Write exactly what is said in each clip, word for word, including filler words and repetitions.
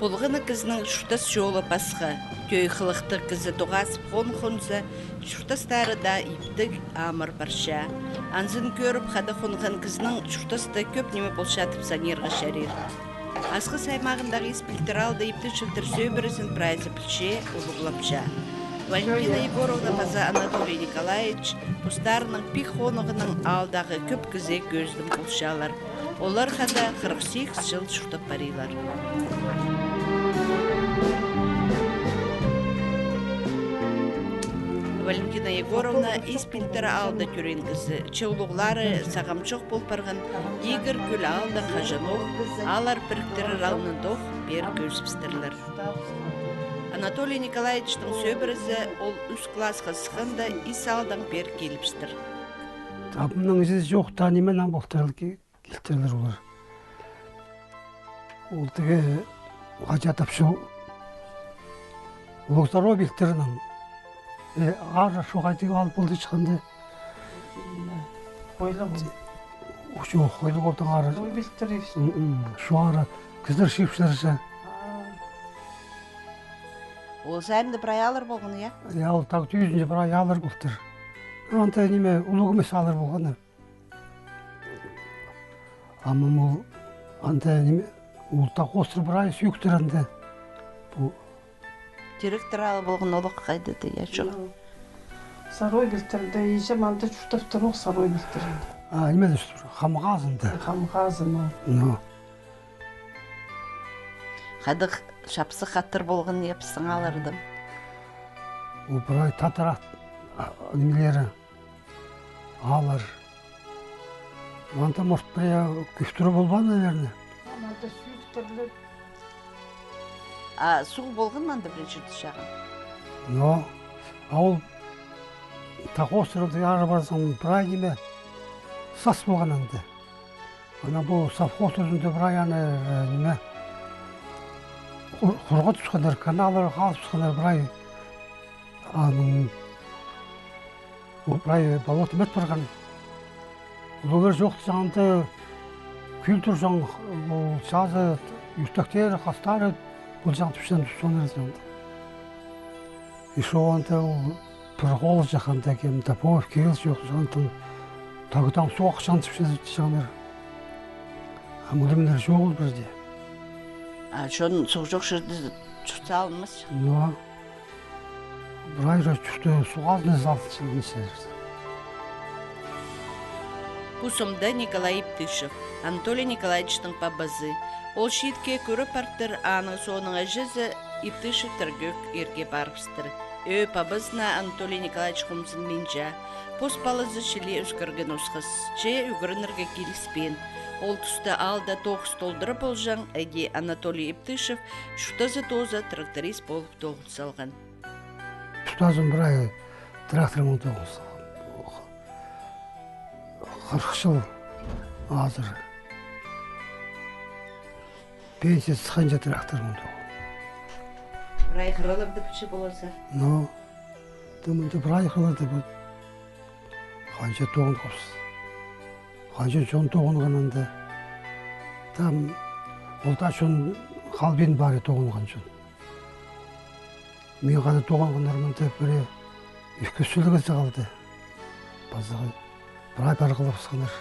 Полған на кізінің чуртас чолы пасха. Тӧӧй хылыхтығ кізі тоғазып хон хонза, чуртастары даа иптіг, амыр парча. Анзын кӧріп, хада хонған кізінің чуртаста кӧп ниме полча тіп санирға чарир. Асхыс аймағындағы Ис Пилтір аалда Иптышевтер сӧбірезін прайзы пілче, улуғлапча. Валентина Егоровна паза Анатолий Николаевич постарының пик хоныхынаң аалдағы кӧп кізее кӧзідім полчалар. Олар хада хырых сигіс чыл чуртап парирлар. Валентина Егоровна Ис Пилтір аалда тӧреен кізі. Че улуғлары сағам чох пол парған, Игір Кӱл аалдаң хаҷанох, ааллар піріктірер алнындох пеер кӧзібістірлер. Анатолий Николаевичтің сӧбірезі ол ӱс классха сыхханда Ис аалдаң пеер килібістір. Абамның ізі чох, таа ниме наа полтыр, килтірлер олар. Ол тігі хаҷа тапча. Ол здоровье пилтірінің. Э, ары шуға тігі алып полды чыхханда. Хойлы. Чох, хойлы полды ары. Ой, пилтірі. М, м, шуға ары кізілер чыыпчалар. А. Ол сайында прай ааллар полған, я? Я, ол тағ тӱзінде прай ааллар полтыр. Анда ниме, улуғ нимес ааллар полған. Ам ол анда ниме, ол тағ остров прай сӧӧктер анда. Пу директор аал полған олох хайда-да, я, чох. Ну, Сарой пилтірде, иҷем анда чуртаптыр ох, Сарой пилтірде. А, ниме дестір, Хамғазында. Хамғазында. Ну. Хадых чапсых хаттар полған, я, пістің аалларда. Ол прай татар ат-, а, нимелері. Ааллар. Мында, может, прай кӱстіре полбаан, наверное. Мында сӧӧктерлер. А суғ полған мында пірее чирде чағын? Но, а ол тағ островтың ары парзаң, прай ниме, сас полған анда. Ана пу совхоз тузында прай аны, э, ниме, хур-, хурғап тусханнар, каналлар хазып тусханнар прай. Аның ол прай болото мет парған. Улуғлар чох, тізең, анда кӱл турҷаң, ол чазы ӱртектері, хастары полҷаң тіпчең, тіп соонаң анда. И шо анда ол пір хол чаханда кем, Топоев Кирилл чох, анда тағдаң суғ ахчаң тіпчең, тіпчеңнер. А мӱлімнер чоғыл пірдее. А чон суғ чох чирде чуртап алынмас. Но. Прай чуртты суғ азына салча. Пу сомда Николай Иптышев, Анатолий Николаевичтің пабазы. Ол чиитке кӧріп партыр, аның соонаң іҷезі Иптышевтер кӧк ирге парыбыстыр. Ӧӧ пабазына Анатолий Николаевич хомзынминча. Пос палазы чіли ӧскірген осхас, че ӱгренерге киліспеен. Ол туста аалда тоғыс толдыра полҷаң, іди Анатолий Иптышев чуртазы тооза тракторист полып тоғын салған. Устазым прай трактормаң тоғын салған. Хырых чыл азыр. Пенсия сыхханҷа трактормаң тоғын. Прай хыралар даа пілче поларзар. Но, тым мында прай хыралар даа пілче. Ханҷа тоғынғабыс. Ханҷа чон тоғынған анда. Там, ол даа чон халбин парир тоғынған чон. Мин хада тоғынғаннар мында пірее ӱс-кӱс чыл кізі халды. Пазағы прай парғалапсханнар.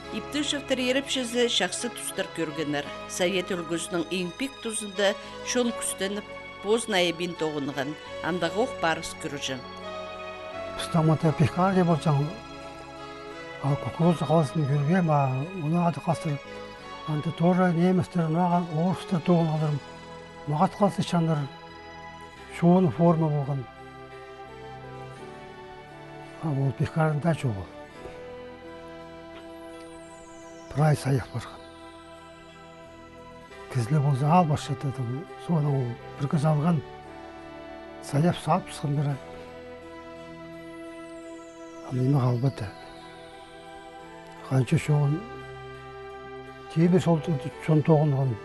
Иптышевтер ирепчізі чахсы тустар кӧргеннер. Совет ӱлгӱзінің иң пик тузында чон кӱстеніп, позының айабин тоғынған, андағох парыс кӧрҷең. Пістің мында пекарня полҷаң, а кукуруза халасын кӧргем, а мына ады хастыр, анда тоже немецтер, мынаған орыстар тоғынғаннар, мағат халас итчеңнер, чоон форма полған. А ол пекарня даа чоғыл. Прай сайах парған. Кізілер полза албасчатты, соонаң ол пір кізі алған, саяп садыбысхан пірее. А ниме халбады. Ханҷа чон, тибір чон тоғынған,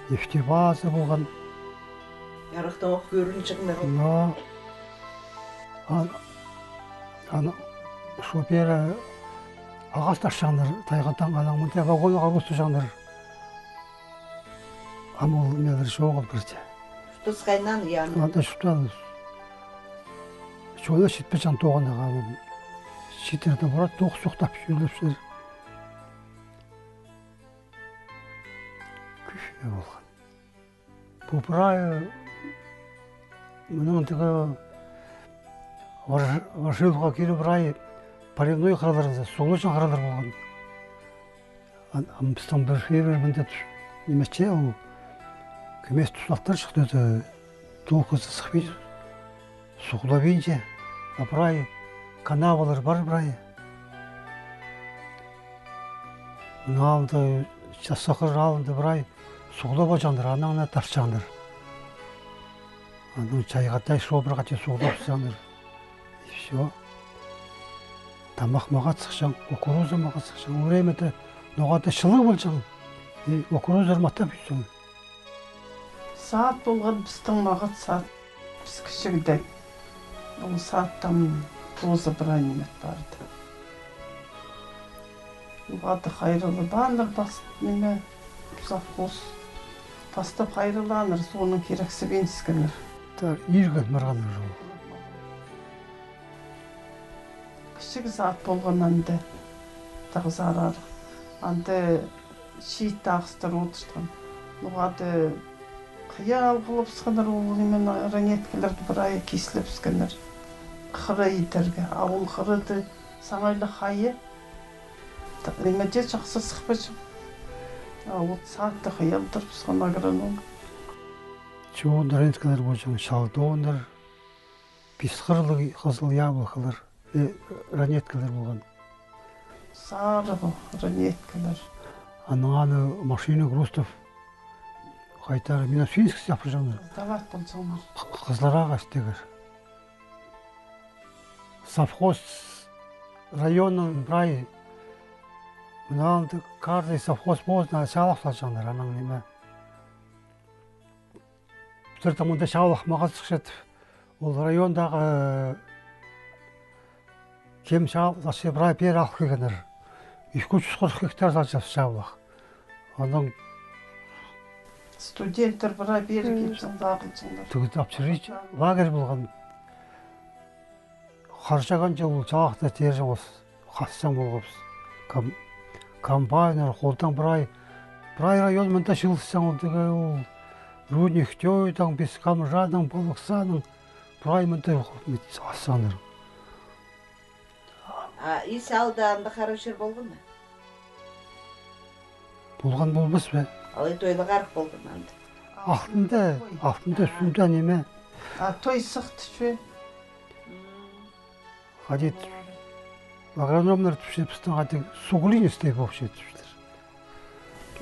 нефтебаза полған. Арахтаң ох кӧрінчеңнер. Но, а, аны шофёры ағас тартчаңнар, тайғадаң, анаң мында вагонға ағас тартчаңнар. Ам ол нимелер чоғыл пірдее. Чуртасхайнаң, я. Анда чуртаан. Чоны читпеҷең тоғынарға, ам чииттер дее пар, тоғыс чох тіп чӧрлепчелер. Кӱс полған. Пу прай, мының тігі Вар-, Ворошиловха кире прай поливной хыралар, суғлаҷаң хыралар полған. Ам, ам пістің пір фермер мында тус-, ниме итче, ол кӧмес туслахтар чыхтады, толкызы сыхпин, суғлабинча, а прай канавалар пар прай. Мының алнында, Часахыр алнында прай суғлап алҷаңнар, анаң на тартчаңнар. Анаң чайғыда шобырға тее суғлап салҷаңнар. И всё. Тамах мағат сыхчаң, кукуруза мағат сыхчаң. Ол времяда ноға-да чылығ полҷаң. И кукуруза маттап ӱссең. Саат полған пістің мағат саат. Піс кічігде. Ол сааттаң позы прай ниме парды. Ноға-да хайраллааннар пас-, ниме, совхоз. Пастап хайраллааннар, соонаң кирексібинчеткеннер. Тар иргі марғаннар чох. Кічіг саат полған анда, тағзарар. Анда чиит ағастар одыртхан. Ноға-да хыйа алғылапсханнар, ол ниме, ранеткаларды прай кислепскеннер. Хыра идерге. А ол хырада саңай ла хайы. Т-, ниме дее чахсы сыхпаҷаң. А вот саатты хыялдырыбысхан агроном. Чоон ранеткалар полҷаң, чалдооннар, пис хырлығ хызыл яблокалар, э, ранеткалар полған. Сарығ ранеткалар. Анаң аны машина грузтап хайдар, Минусинсксер апарҷаңнар. Сдавать полҷаңнар. Х-, Хызылларға істегер. Совхоз районның прай, мына анда каждый совхоз позына чаалах салҷаңнар, анаң ниме. Пістерде мында чаалах мағат сыхча тіп, ол райондағы кем чаалах салча, прай пеер ал килгеннер. Ікі чӱс хырых гектар салча чаалах. Анаң студенттер прай пеер киліп, сағылҷаңнар. Тігі общежитие, лагерь полған. Харҷағанҷа ол чаалахты теер чоғыс, хасчаң полғабыс. Ком-, комбайннар, холдаң прай, прай район мында чыылысчаң, ол тігі ол Руднихтёйдаң, Пескомжадаң, Палыксадаң, прай мында хасчаңнар. А ис аалда анда хараа чир полған ма? Полған полбас па? Алай тойлығ арах полған анда. Алтында, алтында, ӱстӱнде ниме. А той сыхты чӧ? Хайди, агрономнар тіпче, пістің хайди суглинистый полча тіпчелер.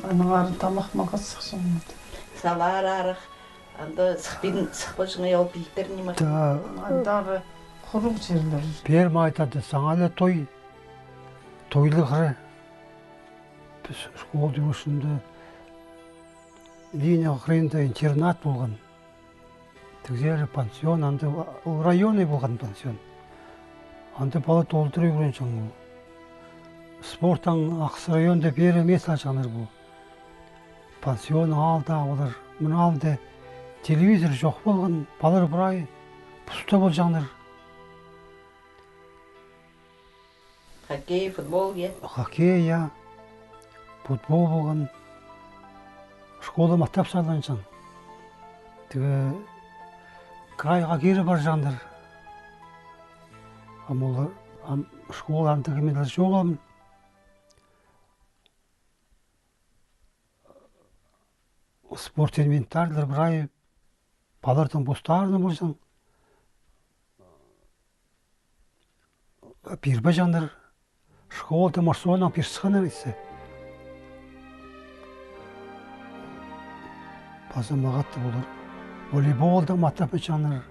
Аннаңар тамах мағат сыхчаң. Салар арах, анда сыхпин, сыхпаҷаң ол пилтір ниме. Да. Андар хуруғ чирлер. Пеер ме айтады, саңай ла той, тойлығ хыра. Піс школдың ӱстӱнде линия хыринда интернат полған. Тігзер пансион, анда, ол районный полған пансион. Анда пала толдыра ӱгренҷең. Спорттаң Ах Хыс районда пеер мес алҷаңнар пу. Пансион аалда олар. Мына аалда телевизор чох полған, палалар прай пуста полҷаңнар. Хоккей, футбол, я? Хоккей, я. Футбол полған. Школа маттап салғанҷаң. Тігі крайға кире парҷаңнар. Ам олар, ам школа андағ нимелер чоғыл ам. Спорт инвентарьлар прай палаларның постарының полҷаң. Пирбеҷеңнер, школада морсонаң пирсханнар иссе. Паза мағат тіп олар волейболдаң маттапчаңнар.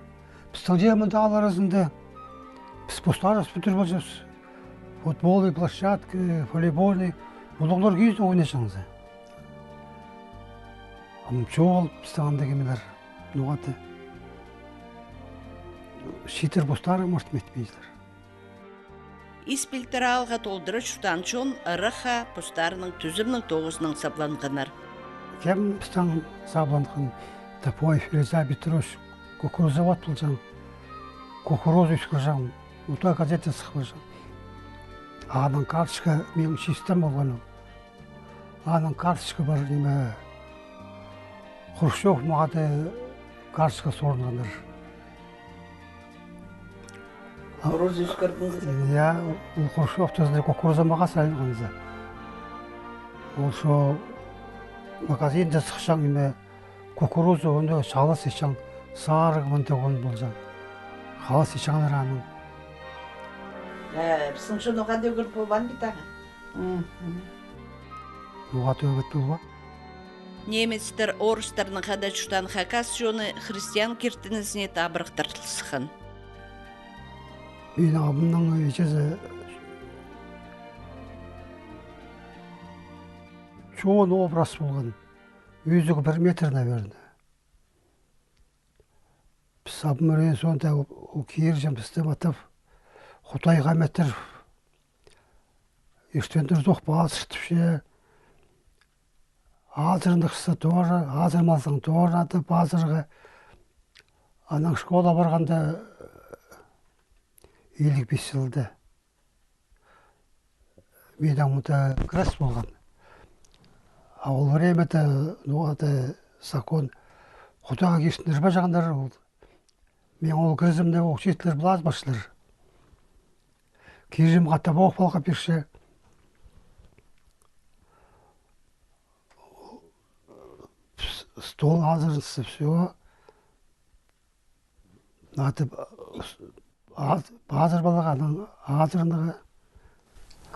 Пістің дее мында аал аразында піс постарыбыс пӱдір полҷаңмыс. Футболный площадка, волейболный, улуғлар кӧзідең ойнаҷаңза. Ам чоғыл пістің андағ нимелер, ноға-да. Чииттер постары, может, ниме итпинчелер. Ис пилтір аалға толдыра чуртаан чон ырахха постарының тӱзімнің тоғызынаң сабланғаннар. Кем пістің сабланған, Топоев Елизар Петрович, кукурузовод полҷаң, кукуруза ӧскірҷең, удаа газета сых парҷаң. Аның карточка минің чистем полған ол. Аның карточка пар, ниме, Хрущев мағаа даа карточка сурынғаннар. Кукуруза ӧскірдің кізі. Я, ол Хрущевтің кукуруза мағаа салынған за. Ол шо магазинда сыхчаң, ниме, кукуруза, оны чалыс итчең, сарығ мындағ он полҷаң. Халас итчеңнер аның. Э, пістің чон оғаа даа ӱгрен полбаан бит ағаа. Мгм. Оғаа даа ӱгрен полбаан. Немецтер орыстарнаң хада чуртаан хакас чоны христиан киртінізіне табырахтар сыххан. Минің абымның иҷезі чоон образ полған. Ӱзіг пір метр, наверное. Піс абым ӱреен соонда ол кирҷең пісті матап, Худайға меттір. Иртен турзох пазыртыпча, азырынча тоже, азырмазаң тоже надо пазырға. Анаң школа парғанда, илиг пис чылда. Минің мында крас полған. А ол времяда, ну, ада закон, Худайға киртінер пазааннар ол. Мин ол кірзімде учительлер піліс парчалар. Кирім хатап ох полға пирче. С-, стол азырынча, всё. Надо, а, пазыр поларға, анаң азырынарға.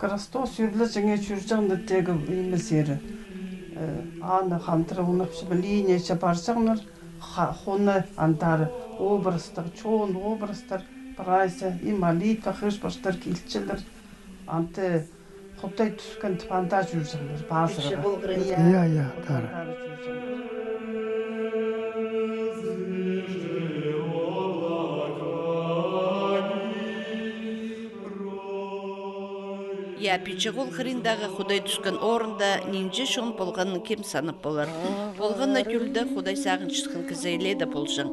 Красты сӱрле чеңе чӧрҷеңнер теге нимезі. Э, аны хандыра унапча линия ча парҷаңнар, ха-, хоны андар образтар, чоон образтар, прайзы, и молитва, хыш парчалар, килчелер. Анда Худай тӱскен тіп анда чӧрҷеңнер, пазырға. Икші полғыр. Иә. Иә, иә, тар. Я, Пичіғол хыриндағы Худай тӱскен орында нинҷе чон полғанын кем санап полар. Полған на тӧлде Худай сағынчатхан кізі илееде полҷаң.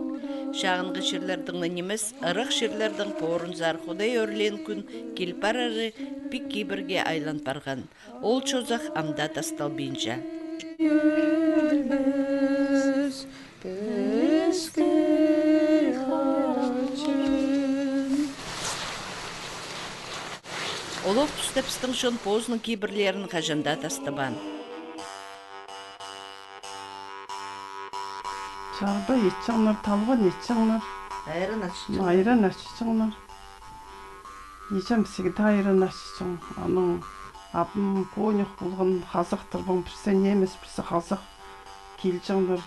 Чағынғы чирлердең нимес, ырах чирлердең порынзар Худай ӧрлеен кӱн кил парары пик кибірге айлан парған. Ол чозах амда тасталбинча. Олох туста пістің чон позының кибірлерін хаҷан даа тастабаан. Чарба итчеңнер, талған итчеңнер. Айран аччаңнар. Айран аччаңнар. Иҷем всегда айран аччаң. Анаң абым конюх полған, хазахтар полған, пірсі немец, пірсі хазах. Килҷеңнер.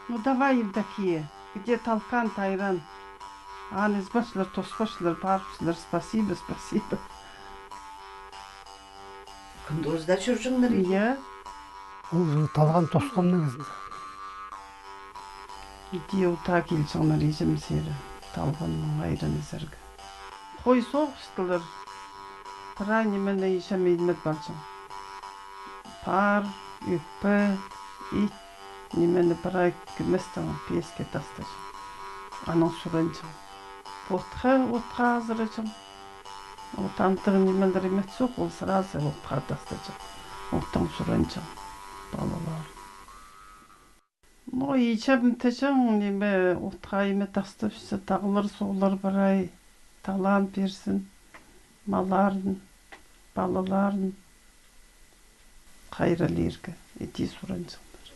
Ну давай, Евдокия, где талкан, айран? Аны ізбешлер, тоспашлар, парыбыслар, спасибо, спасибо. Кӱн тооза чӧрҷеңнер. Иә. Ол же талған тосханның ізінде. Иди удаа килҷеңнер иҷем сері, талғаннаң айран ізерге. Хой соғыстылар. Прай нимені иҷем илмет парҷаң. Пар, ӧкпе, ит, нимені прай кӧместең песке тастаҷаң. Анаң суранҷаң. Отха, отха азыраҷаң. От андағ нимелер ниме сох, ол сразу отха тастаҷаң. Оттаң суранҷаң палалар. Ну, иҷем тіҷең, ниме, отха ниме тастапча, тағлар, суғлар прай талаан пирзін, малларын, палаларын хайраллирға, иди суранҷаңнар.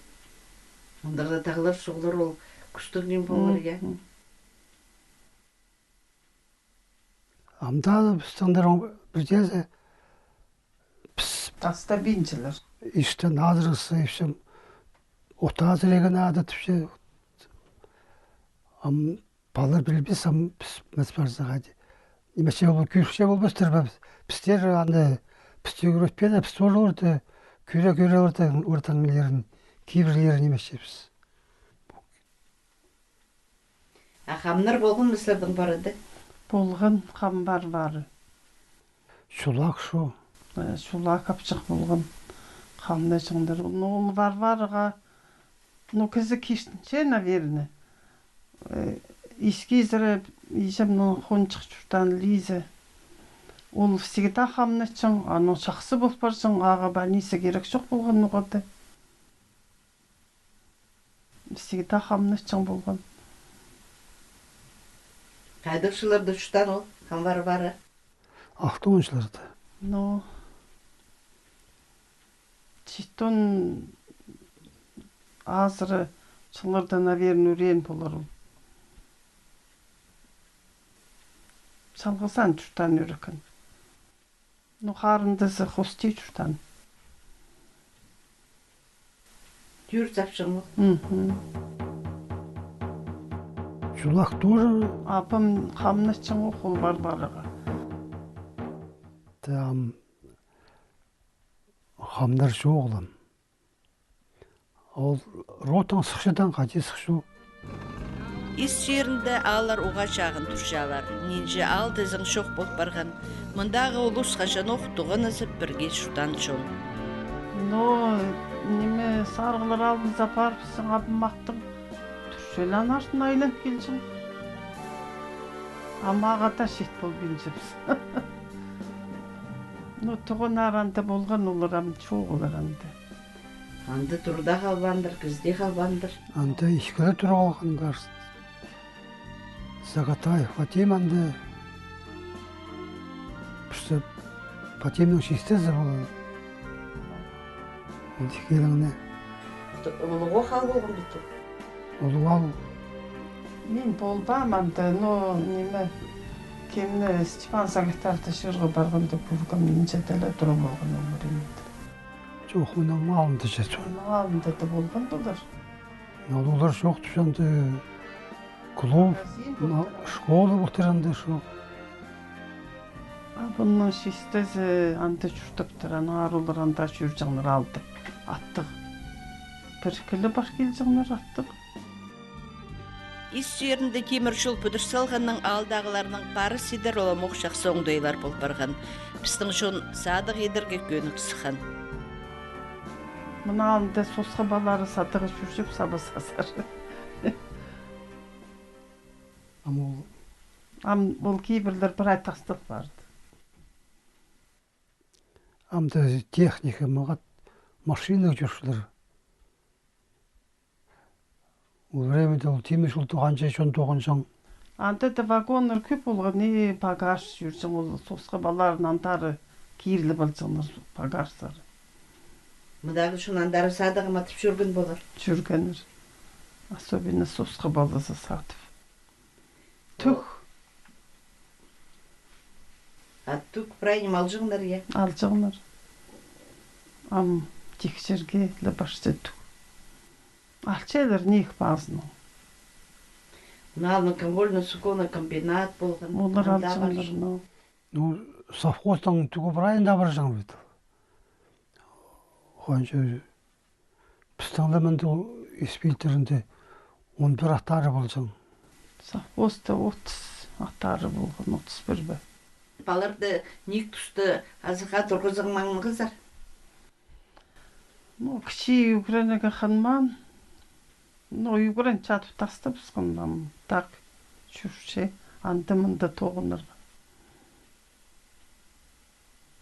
Андағ даа тағлар, суғлар ол кӱстіг ниме полар, я? Мгм. Амда пістіңнер пірдеезі піс тастабинчалар. Иштен азырасса, ипчем, от азырирға надо тіпче. Ам палалар пілбес, ам піс мас парза хайди. Нимесче ол кӧрче полбастар ба? Пістер аны, пісті ӱгретпеен, піс тоже орта, кӧре-кӧре орта, ортаңныларын, кибірлерін нимесчебіс. А хамнар полған ба сірернің парада? Полған хам Варвара. Чулак шо. Э, чулак апчах полған. Хамнаҷаңнар. Ну, ол Варвараға Ну, кізі киртінче, наверное. Э, ис кизіре, иҷемнің хонҷых чуртаан Лиза. Ол всегда хамнатчаң, аның чахсы пол парҷаң, ағаа больница кирек чох полған ноға-да. Всегда хамнатчаң полған. Хайдағ чылларда чуртаан ол, хам Варвара? Алтон чылларда. Ну, читон азыра чылларда, наверное, ӱреен полар ол. Чалғызаан чуртаан ӱрекен. Ну, харындазы хости чуртаан. Тӧрт сапчаң ол. Мгм. Чулах тоже. Апам хамнатчаң ох ол Варвараға. Там хамнар чоғыл ам. Ол родтаң сыхчадаң, хайди сыхча. Ис чирінде ааллар уғаа чағын турчалар. Нинҷе аал тізең чох пол парған. Мындағы улус хаҷанох тоғынызып, пірге чуртаан чон. Но, ниме, сарығлар алнынзар парыбысчаң, абым махтаң, турча ла, аның артына айланып килчең. Ам ағаа даа чит пол килчебіс. Ну, тоғаннар анда полған, олар ам чоғыллар анда. Анда тур даа халбааннар, кізі дее халбааннар. Анда ікі ле тур халған, кажется. Сағатаев Фатим анда. Пісті Фатимның чистезі полған. Анда килеңне. Улуғ хал полған бит ол. Улуғ хал. Мин полбаам анда, но ниме, кемні, Степан Сағатаевты чыырға парғанда кӧргем, нинҷе-де ле тура полған ол времяда. Чох, мының алнында ча. Мының алнында даа полған полар. Ол улуғлар чох тіпче, анда клуб, магазин, ма-, полтыр, школа полтыр анда, чох. А мының чистезі анда чуртаптыр, аның арулары анда чӧрҷеңнер алды. Аттығ. Пір-ікі ле пар килҷеңнер аттығ. Ис чирінде тимір чол пӱдір салғаннаң аалдағыларның парыс идер уламох чахсы оңдайлар пол парған. Пістің чон садығ идерге кӧнік сыххан. Мына алында сосха палалары садығға чӧрҷең, саба сазар. Ам ол, ам ол кибірлер прай тастал парды. Амды техника, мағат, машина чӧрчелер. Ол времяда ол тимір чолда ханҷа чон тоғынҷаң. Анда даа вагоннар кӧп полған, и багаж чӧрҷең, ол сосха палаларын андары киріліп алҷаңнар, багажлар. Мындағы чон андары садығ матап чӧрген полар. Чӧргеннер. Особенно сосха палазы садып. Тӱк. А тӱк прай ниме алҷаңнар, я? Алҷаңнар. Ам тикчерге ле парча тӱк. Алчалар ниик пазынаң. Мына алнында кім полған, суконный комбинат полған. Олар алҷаңнар, ну. Ну, совхозтың тӱгі прайында парҷаң вет. Хончы пістің ле мында Испилтірінде он пір аттары полҷаң. Совхозта отыс аттары полған, отыс пір бе. Палаларды ниик туста азахха турғызарға маңнағазар? Ну, кічіг ӱгренерге хынмаан. Ну, ӱгрен чадып тастабысхан, ам так чӧрче, анда-мында тоғынарға.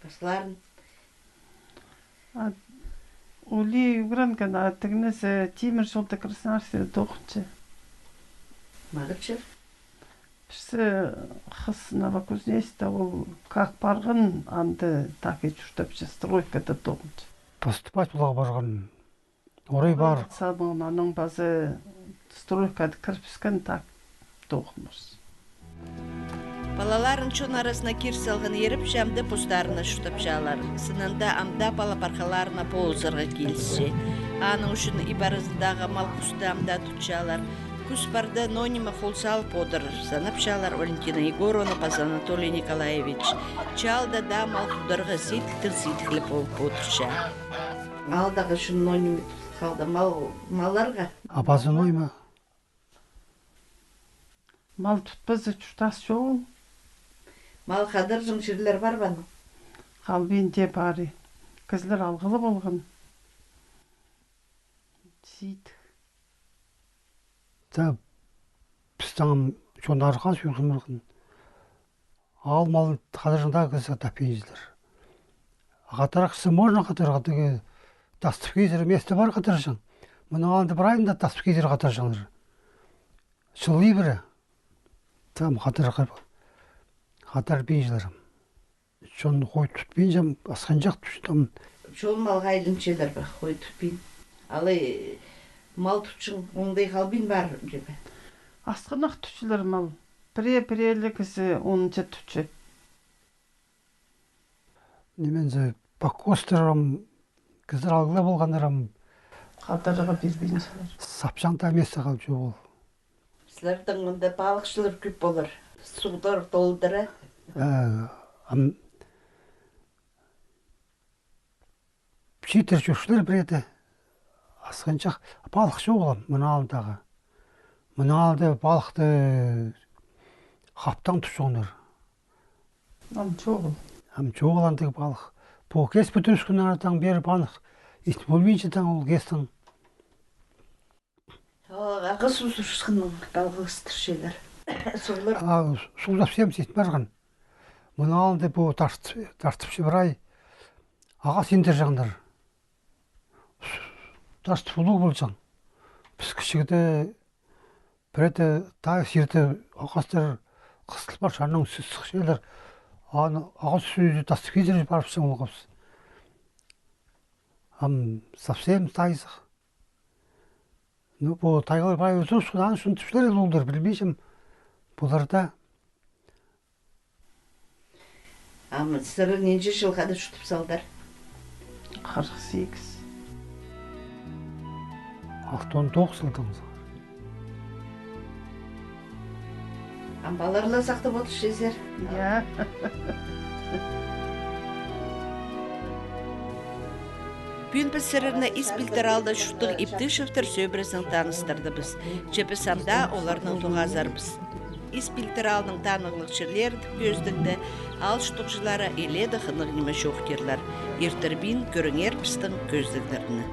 Пастарын. А, улии ӱгренген, а тігінізі тимір чолда Красноярскта тоғынча. Мағат чир? Пірсі хыс Новокузнецкта, ол как парған, анда так и чуртапча, стройкада тоғынча. Поступать поларға парған. Орай пар. Сабын аның пазы стройкада кірібіскен, так тоғынмас. Палаларын чон аразына кир салған ирепчі амды постарына чуртапчалар. Сынында амды пала-пархаларына полызарға килісче. Аның ӱчӱн иб аразындағы мал-хусты амды тутчалар. Кӱс парда ноо ниме хол салып одыр, санапчалар Валентина Егоровна паза Анатолий Николаевич. Чаалда даа мал тударға сидіктең сидігліг полып одырча. Аалдағы чон ноо ниме тудып халды, мал, малларға. А пазы ноо ниме? Мал тутпаза чуртас чоғыл. Мал хадарҷаң чирлер пар ба аның? Халбин дее пар. Кізілер алғылы полған. Сидік. Та пістің чоннарға сӧзім парған. Аал малын хадарҷаң даа кізі таппинчалар. Хадарчазың можно хадарарға, тігі тастап килер место пар хадарҷаң. Мының алнында прай анда тастап килер хадарҷаңнар. Чыл ибіре. Там хадарарға, хадарбинчалар. Чон хой тутпинчам, асхынҷах тутчам. Чон малға айланчалар ба, хой тутпин? Алай мал тутчаң, оңдай халбин пар, че бе? Асхынах тутчалар мал. Пірее-пірее ле кізі онынҷа тутча. Нимензе, покостар ам, кізілер алғыла полғаннар ам. Хадарарға пирбинчелер. Сапчаң даа место халча ол. Сірернің мында палыхчылар кӧп полар. Суғлар толдыра. Э, ам, читір чӧрчелер пірееде. Асхынҷах палых чоғыл ам, мының алнындағы. Мының алнында палыхты хаптаң тутчаңнар. Ам чоғыл. Ам чоғыл андағ палых. Пу кес пӱдіріскеннең анаң пеер палых ит полбинча таң ол кестің. О, ағас узурысханнаң палығыстырчалар. Суғлар. А, суғ совсем сит парған. Мының алнында пу тарт-, тартып чібірей. Ағас индірҷеңнер. Тартып улуғ полҷаң. Піс кічігде пірееде тайығ чирде ағастар хыстыл пар, чаннаң сыхчалар. Аны ағас ӱстӱне тастап килер парыбысчаң полғабыс. Ам совсем тайзых. Ну, пу тайғалар прай узурысхан, аны ӱчӱн тіпчелер улуғлар, пілбинчем. Пуларда. Ам сірер нинҷе чылға даа чуртап салдар? Хырых сигіс. Алтон тоғыс чылдаң сығар. Ам палалар ла сахтап одырчазар. Я. Пӱӱн піс сірерні Ис Пилтір аалда чурттығ Иптышевтер сӧбірезінең таныстырдыбыс. Че піс ам даа оларнаң тоғазарбыс. Ис Пилтір аалның танығлығ чирлері тіп кӧзідігде, аал чуртағҷылары илееде хынығ ниме чоохтирлар. Иртірбин кӧріңер пістің кӧзідіглерні.